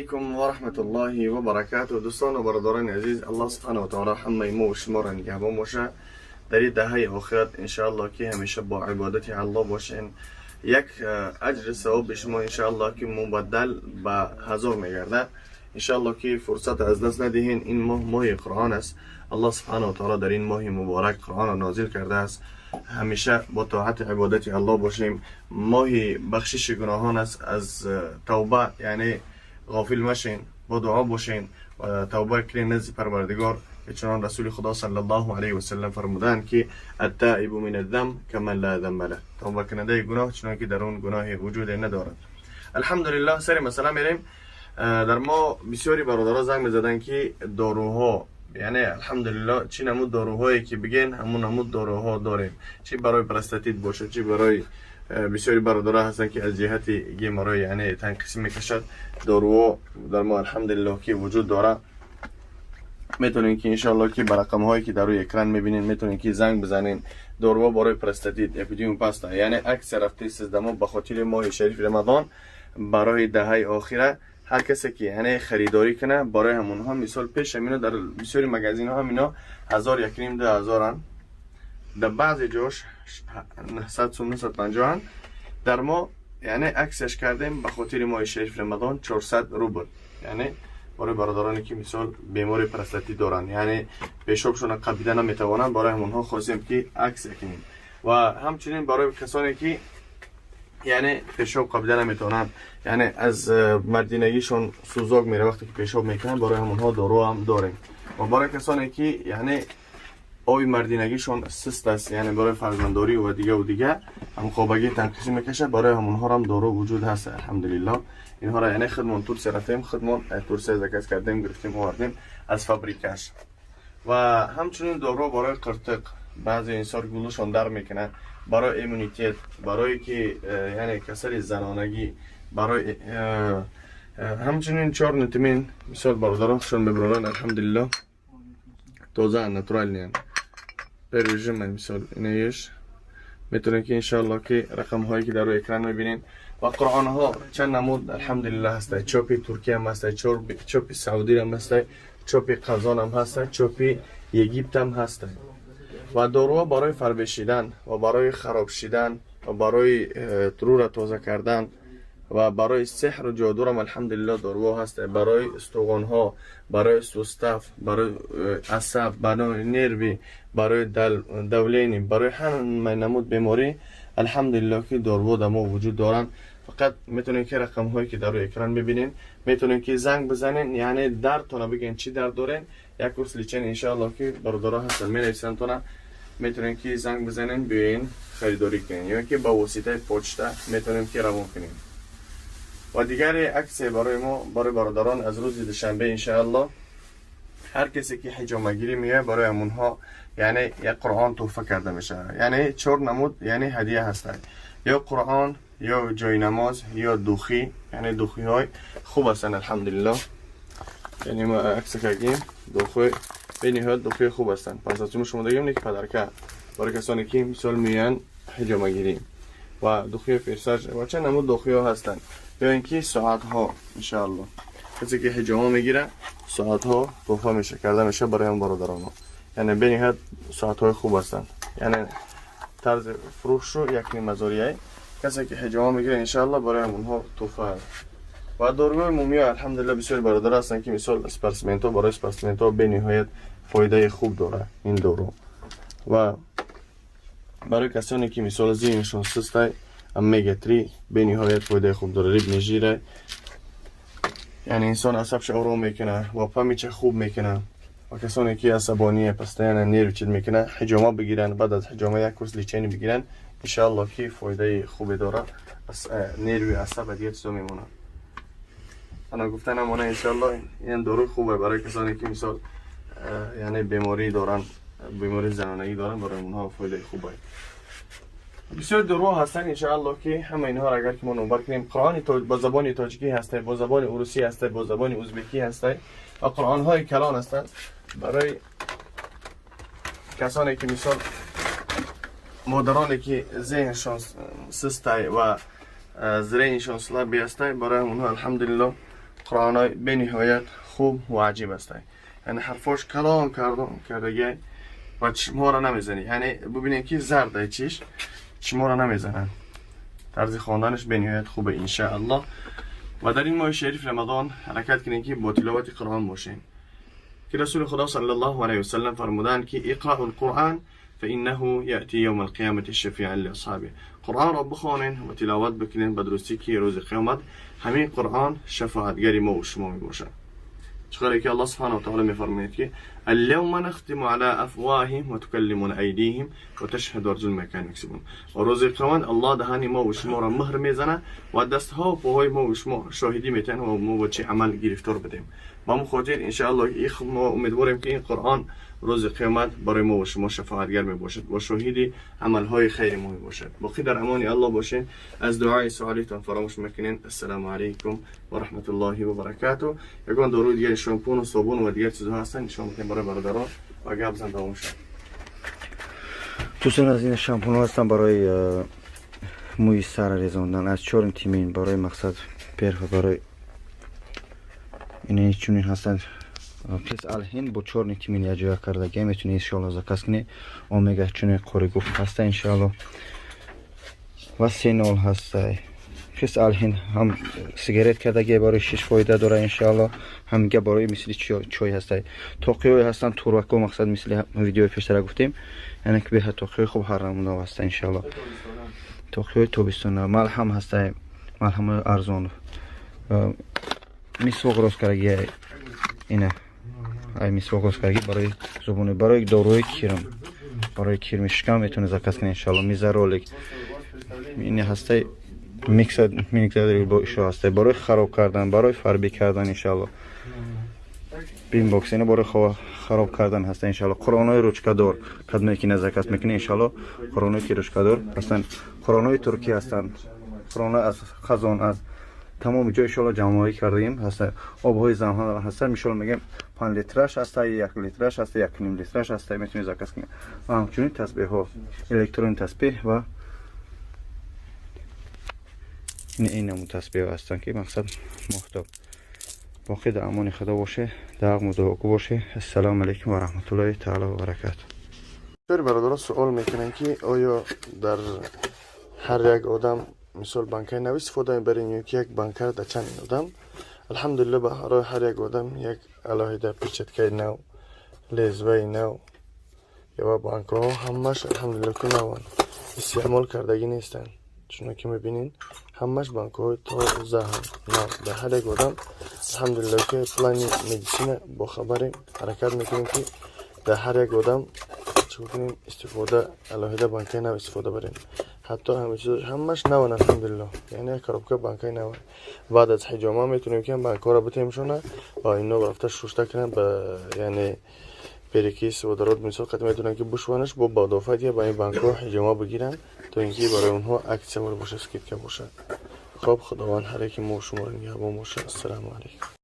Алайкум ва раҳматуллоҳи ва баракатуҳ. Дӯстон ва бародарони азиз, Аллоҳ субҳанаҳу ва таъоло ҳамаи мо ва шуморо нигаҳбон боша. Дар ин даҳаи охират, иншааллоҳ, ки ҳамеша бо ибодати Аллоҳ бошен. Як аҷри савоби шумо, иншааллоҳ, ки мубаддал ба ҳазор мегардад. Иншааллоҳ, ки фурсат аз даст надиҳен. Ин моҳ моҳи Қуръон аст. Аллоҳ субҳанаҳу ва таъоло дар ин моҳи муборак Қуръонро нозил кардааст. Ҳамеша бо тоати ибодати Аллоҳ бошем. Моҳи бахшиши гуноҳон аст. Аз тавба, яъне, ғофил машен, бо дуо бошен ва тавба кунен назди Парвардигор, ки чунон Расули Худо саллаллоҳу алайҳи васаллам фармуданд, ки التائب من الذنب كمن لا ذنب له, тавба кунандаи гуноҳ чунон ки дар он гуноҳи вуҷуде надорад. Алҳамдулиллоҳ, сари масъала мерем. Дар мо бисёри бародаро занг мезаданд, ки доруҳо, яъне, алҳамдулиллоҳ, чӣ намуд доруҳое ки биген, ҳамун намуд доруҳо дорем, чӣ барои простатит бошад, чӣ барои бисёри бародаро ҳастанд, ки аз ҷиҳати геморрой, яъне танқисӣ мекашад, доруҳо дар мо, алҳамдулиллоҳ, ки вуҷуд дорад. Метавонем ки, иншоалло, ки ба рақамҳое ки дар рӯи экран мебинед, метавонем ки занг бизанем. Доруҳо барои простатит, Эпидиум паста, яъне акция рафтаи сездамо ба хотири моҳи шарифи Рамадон, барои даҳаи охира. Ҳар касе ки, яъне, харидорӣ кунад, барои ҳамонҳо, мисол, пеш ҳамино дар бисёри магазинҳо ҳамино ҳазор, якним, 2000-анд, дар баъзе ҷош 900 сум, 950-анд. Дар мо, яъне, акцияш кардем ба хотири моҳи шарифи Рамадон, 400 рубл. Яъне барои бародароне ки, мисол, бемори простатит доранд, яъне пешобшона қабида наметавонанд, барои ҳамонҳо хостем ки акция кунем. Ва ҳамчунин барои касоне ки, яъне, пешоб қабида наметавонанд, яъне аз мардинагишон сӯзок мере вақте ки пешоб мекунанд, барои ҳамонҳо дору ҳам дорем. Ва барои касоне ки, яъне, оби мардинагишон сист аст, яъне барои фарзанддорӣ ва дигаву дига, ҳамхобагии танқисӣ мекашад, барои ҳамонҳоам дору вуҷуд ҳаст, алҳамдулиллоҳ. Инҳоро, яъне, худмон Турсия рафтем, худмон Турсия заказ кардем, гирифтем, овардем аз фабрикаш. Ва ҳамчунин дору барои қиртиқ, баъзе инсон гулушон дар мекунад, барои иммунитет, барое ки яъне касали занонагӣ, барои ҳамчунин чёрный тмин. Мисол, бародарон хушон мебароранд, алҳамдулиллоҳ, тоза, натуральный, первый режим. Мисол, инаеш метавонед ки, иншоалло, ки рақамҳое ки дар рӯи экран мебинед. Ва қуръонҳо чанд намуд, алҳамдулиллаҳ, ҳастай. Чопи Туркия ҳам ҳастай, чопи Саудӣ ҳам ҳастай, чопи Қазон ҳам ҳастай, чопи Египт ҳам ҳастай. Ва доруҳо барои фарбешидан ва барои хароб шидан ва барои рӯра тоза кардан ва барои сеҳру ҷодурам, алҳамдулиллоҳ, доруҳо ҳастай. Барои устуғонҳо, барои сустав, барои асаб, барои нерви, барои давление, барои ҳама намуд беморӣ, алҳамдулиллоҳ, ки доруҳо дар мо вуҷуд доранд. Фақат метавонед ки рақамҳое ки дар рӯи экран мебинед, метавонед ки занг бизанед, яъне дардтона бигӯен, чӣ дард дорен. Як курс лечение, иншоаллоҳ, ки бародаро ҳастанд, менависандтона. Метавонед ки занг бизанед, биёен, харидорӣ кунед ё ки ба воситаи почта метавонем ки равон кунем. Ва дигаре акция барои мо, барои бародарон, аз рӯзи душанбе, иншоаллоҳ, ҳар касе ки ҳиҷомагирӣ меояд, барои ҳамонҳо, яъне, як Қуръон тӯҳфа карда мешавад. Яъне чор намуд, яъне, ҳадия ҳастанд: ё Қуръон, ё ҷои намоз, ё духи. Яъне духиҳои хуб ҳастанд, алҳамдулиллоҳ. Яъне мо акция кардем, духи бениҳоят духи хуб ҳастанд. 500 сум шумо дагем, ки подарка барои касоне ки, мисол, меоянд ҳиҷомагирӣ. Ва духи фирсаж ва чанд намуд духиҳо ҳастанд. Ё ин ки соатҳо, иншоаллоҳ, касе ки ҳиҷома мегирад, соатҳо тӯҳфа меша карда меша барои ҳам бародароно. Яъне бениҳоят соатҳои хуб ҳастанд, яъне тарзи фурӯшшу 1,5 ҳазорияй. Касе ки ҳиҷома мегирад, иншоалло, барои ҳамонҳо тӯҳфа аст. Ва доруҳои мумиё, алҳамдулилла, бисёри бародар ҳастанд, ки, мисол, спортсменҳо, барои спортсменҳо бениҳоят фоидаи хуб дорад ин дору. Ва барои касоне ки, мисол, зеҳншон сустай, омега 3 бениҳоят фоидаи хуб дорад. Рыбный жира, яъне инсон асабша ором мекунад ва память а хуб мекунад. Ва касоне ки асабоние, постоянно нервничать мекунад, ҳиҷома бигиранд, баъд аз ҳиҷома як курс лечение бигиранд, иншоалло, ки фоидаи хубе дорад, нерви асаба дигар чизо мемонад. Ана гуфта намона, иншоалло, ин доруи хубе барои касоне ки, мисол, яъне беморӣ доранд, бемории занонагӣ доранд, барои онҳо фоидаи хубе. Бисёр доруҳо ҳастанд, иншоалло, ки ҳама инҳоро агар ки мо номбар кунем, Қуръони бо забони тоҷикӣ ҳастай, бо забони урусӣ ҳастай, бо забони узбекӣ ҳастай ва қуръонҳои калон ҳастанд. Барои касоне ки, мисол, модароне ки зеҳншон систай ва зрение шон слабый ҳастай, барои онҳо, алҳамдулилло, قرآن به نهایت خوب و عجیب است. یعنی حرفاش کلان کردگی و چشم‌ها را نمیزنی. یعنی ببینید که زرد چیش چشم‌ها را نمیزنن. طرز خواندنش به نهایت خوبه انشاءالله. و در این ماه شریف رمضان حرکت کنید که با تلاوت قرآن باشین که رسول خدا صلی الله علیه و سلم فرمودند که اقرأ القرآن فإنه یأتی یوم القیامة شفیعا لاصحابه. قرآن را بخوانین و تلاوت بکنین به درستی که روز قیامت همین قرآن شفاعتگر ما و شما می باشد. چقدر که الله سبحانه و تعالی میفرماید که اليوم نختم على افواههم وتكلمنا ایدیهم وتشهد ارجلهم بما كانوا یکسبون. و روز قیامت الله دهان ما و شما را مهر میزنه و دستها و پاهای ما و شما شاهدی میتن و ما با چه عمل گرفتار بدیم. با همو خاطر انشاءالله ما امیدواریم که این قرآن روز قیامت برای ما و شما شفاعتگر می باشد و شاهد عملهای خیر ما می باشد. باقی در امان الله باشین. از دعای سوالیتان فراموش مکنین. السلام علیکم و رحمت الله و برکاته. یگان داروی دیگر شامپون و صابون و دیگر چیزها هستن نشان میدیم برای برادران و گپ زن دوام شد. دوستان از این شامپون هستن برای موی سر ریزاندن از 4 تیمین برای مقصد پر برای این چونین هستند. پس الهین با 4 تیمین یک جای کرده میتونی انشالله заказ کنی. омега чунин қори гуфт ҳаста иншалло ва сенол ҳаста. Пес алҳин ҳам сигарет кардаги барои шиш фоида дора иншалло, ҳамга барои мисли чой ҳаста. Тоқиҳое ҳастанд турвако, мақсад мисли видеои пештара гуфтем, яъне ки беҳад тоқиҳои хуб ҳар намуна ҳаста иншалло. Тоқиҳои тобистона, малҳам ҳаста, малҳамои арзон, мисвоқ рост кардаги, ина ай мисвоқ рост кардаги барои зубони, барои доруи кирм, барои кирми шикам метавонед заказ кунед иншалло. Мизаролик ини ҳастаи миксер, миксер бо ишо ҳастай барои хароб кардан, барои фарбӣ кардан иншалло. Бинбокс ина барои хароб кардан ҳаста иншалло. Қуръонои ручкадор кадме ки заказ мекунед иншалло, қуръоное ки ручкадор ҳастанд, қуръонои туркӣ ҳастанд, қуръонои аз хазон, аз тамоми ҷо иншалло ҷамъоварӣ кардаем ҳаста. Обҳои замҳам ҳаста, мисол мегем 5 литраш ҳаста, 1 литраш ҳаста, 1.5 литраш ҳаста, метавонед заказ кунед. Ва ҳамчунин тасбеҳҳо, электронӣ тасбеҳ ва ин намуд тасбеҳ ҳастанд ки мақсад моҳтоб. Боқӣ дар амони худо боше, дар мудоку боше. Ассалому алайкум ва раҳматуллоҳи таала ва баракату. Бисёри бародарон суол мекунанд ки оё дар ҳар як одам мисол банкаи нав истифода мебарем ё ки як банкара дар чанд одам. Алҳамдулилла, барои ҳар як одам як алоҳида перчаткаи нав, лезваи нав ё банкаҳо ҳамаш алҳамдулилла ки наванд, истеъмол кардагӣ нестанд. Чунон ки мебинед, ҳамаш банкаҳои тозаанд, нав дар ҳар як одам. Алҳамдулилла ки плани медисина бохабарем, ҳаракат мекунем ки дар ҳар як одам чӣ кунем, истифода алоҳида банкаи нав истифода барем. Ҳатто ҳама чиз ҳамаш наван, алҳамдулилло, яъне як коробка банкаи нав. Баъд аз ҳиҷома метавонем ки банкаҳоро битемшона ва ино рафта шушта кунанд ба, яъне перекись водород мисол қати метавонанд ки бушванаш бо бадофат ба ин банкҳо ҳиҷома бигиранд, то ин ки барои онҳо акция бошад, скидка бошад. Хоб, худованд ҳар яки мо шуморо нигаҳбон бошад. Ассалому алайкум.